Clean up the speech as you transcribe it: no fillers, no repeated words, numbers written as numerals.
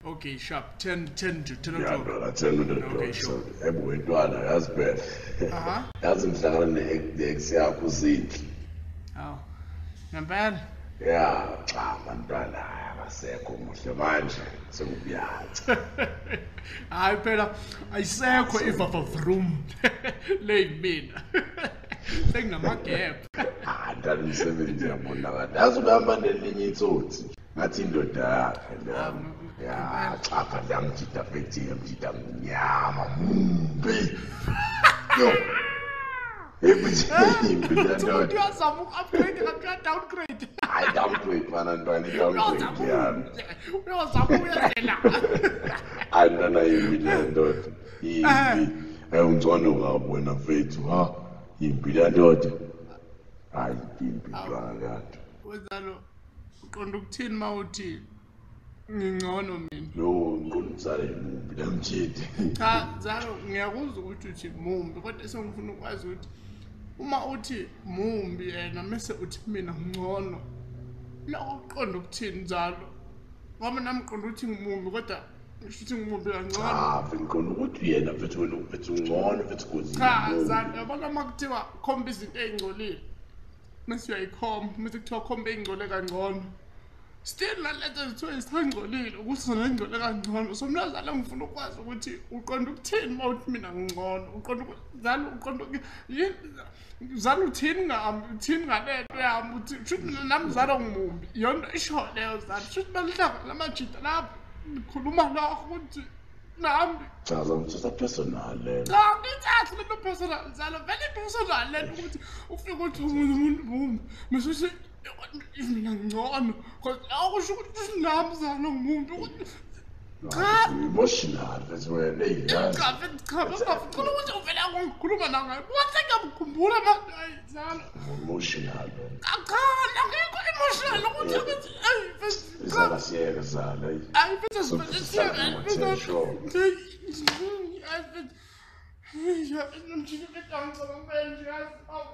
Okay, sharp. 10 10 to 10 Ya o'clock. ntwana, 10 on the Okay, dot. sure. So yebo wentwana, yazi phela. Aha. Yazi ngihlangana ne-ex yakho uZinhle. Aw. Ngempela. Ya, cha mantwana, akasekho muhle manje. Sekubuyaca. Hayi phela ayisekho ivava vroom. Le mina. Senginamagap. Ah, ntwana, umsebenzi uyabonakala. Yazi ubehamba nelinye itsotsi. Ngathi indoda yakhe leyo. Ya, cha phela yamjida mfethu, yamjida mnyama, mumbi. Yo. Imbi le Uthi ndoda. uyazama uku-upgrade kanti uya-downgrade. Hayi, downgrade mana ntwana, i-downgrade yami. Uyozama uyenzela. Hayi ntwana, yimbi le ndoda. Yimbi. Hayi, ungcono kabi wena mfethu, ha? Yimbi le ndoda. Hayi, imbi ntwana le nto. Wenzalo uqonda ukuthini uma uthi ngingcono mina? Lo ngiqonda umzala yimumbi lamjidi. Cha, Zalo, ngiyakuzwa ukuthi uthi mumbi, kodwa sengifuna ukwazi ukuthi uma uthi mumbi yena mese uthi mina ngcono, lokho kuqonda ukuthini, Zalo? Ngoba nami ngiqonda ukuthi ngimumbi, kodwa ngisho ukuthi ngimumbi kangcono. Cha, mfethu, ngiqonda ukuthi yena mfethu, wena mfethu ungcono mfethu cause Cha, yimumbi. Zalo, yabona uma kuthiwa khomba izinto ey'ngcolile, mese uyayikhomba, mese kuthiwa khomba ey'ngcole kangcono. Still nalezo zithiwa zisangcolile ukuthi zona zingcole kangcono. So mina Zalo ngifuna ukwazi ukuthi uqonda ukuthini uma uthi mina ngingcono. Uqonda Zalo, uqonda yini Zalo, uthini ngami, uthini ngale nto yami, uthi shuthi nami Zalo ngimumbi. Iyona isho leyo Zalo, shuthi balihlangana lamajita lapho ngikhuluma lokho ukuthi nami. Cha, ngithatha personal le. Cha, ngithathe lento personal Zalo, vele personal lento ukuthi ufike uthi omunye umuntu mumbi mase uthi mina ngcono, cause lokho kusho ukuthi nami Zalo ngimumbi ukuthi cha. Emotional mfethu wena, eyi yazi. Cha mfethu, cha, bengafuna ukuthi uvele ngikhuluma nangaye wathi ngiyamkhumbula manje, hayi Zalo. Emotional wena. Cha, angikho emotional ukuthi eyi mfethu, cha. Izala siyeke zala, eyi. Hayi mfethu, sivele siyeke mfethu. Sure. Hayi mfethu, nomjini mfethu, angicabanga nje yazi. Awu.